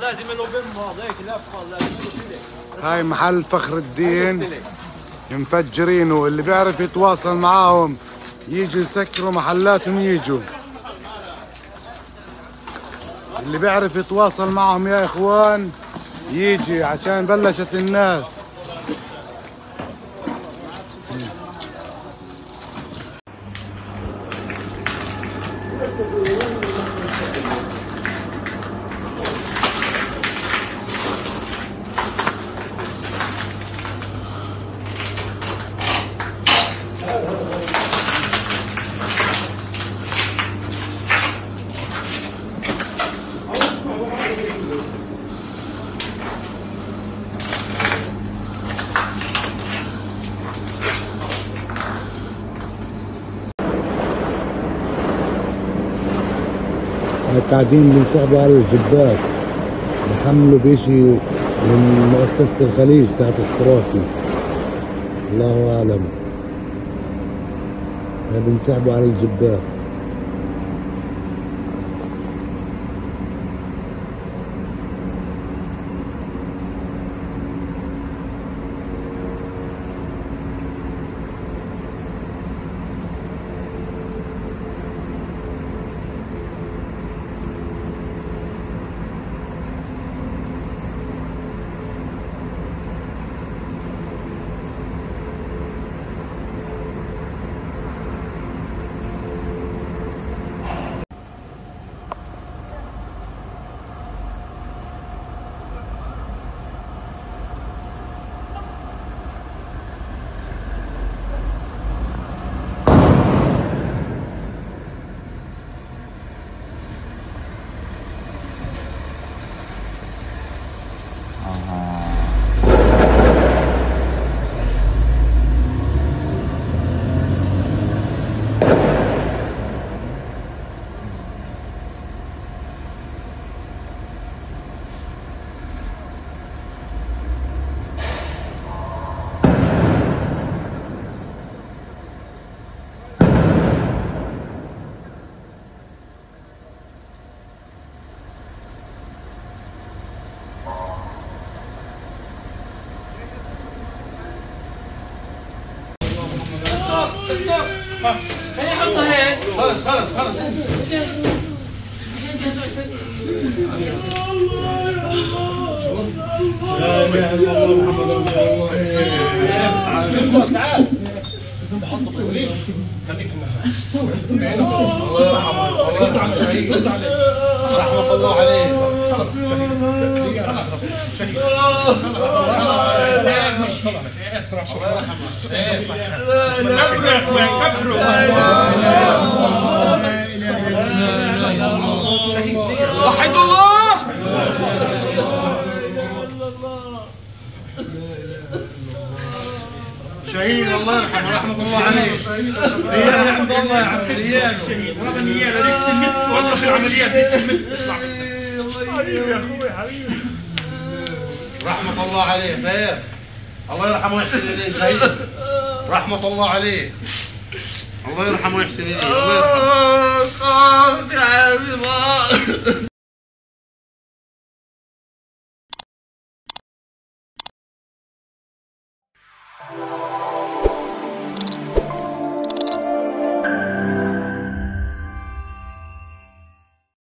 لازم له بم هيك لفه، لازم له سلك. هاي محل فخر الدين مفجرينه، اللي بيعرف يتواصل معاهم يجي يسكروا محلاتهم يجوا. اللي بيعرف يتواصل معهم يا اخوان يجي عشان بلشت الناس. قاعدين بنسحبوا على الجبات، بحملوا بيشي من مؤسسة الخليج تحت الصرافي، الله أعلم. بنسحبوا على الجبات. خليني احطها هيك. خلص خلص خلص. لا اله الا الله محمد رسول الله. شو اسمه؟ تعال بحطه في خليك معاه. الله يرحمه، الله يرحمه شهيد، رحمة الله عليه. شهيد شهيد. وحد الله. شهيد الله يرحمه، رحمة الله عليه. نياله عند الله يا عمي، نياله. والله نياله، ريحة المسك والله في العمليات ريحة المسك تطلع. حبيبي يا اخوي حبيبي. رحمة الله عليه، فاهم؟ الله يرحمه ويحسن اليه، شهيد. رحمة الله عليه. الله يرحمه ويحسن اليه، الله يرحمه.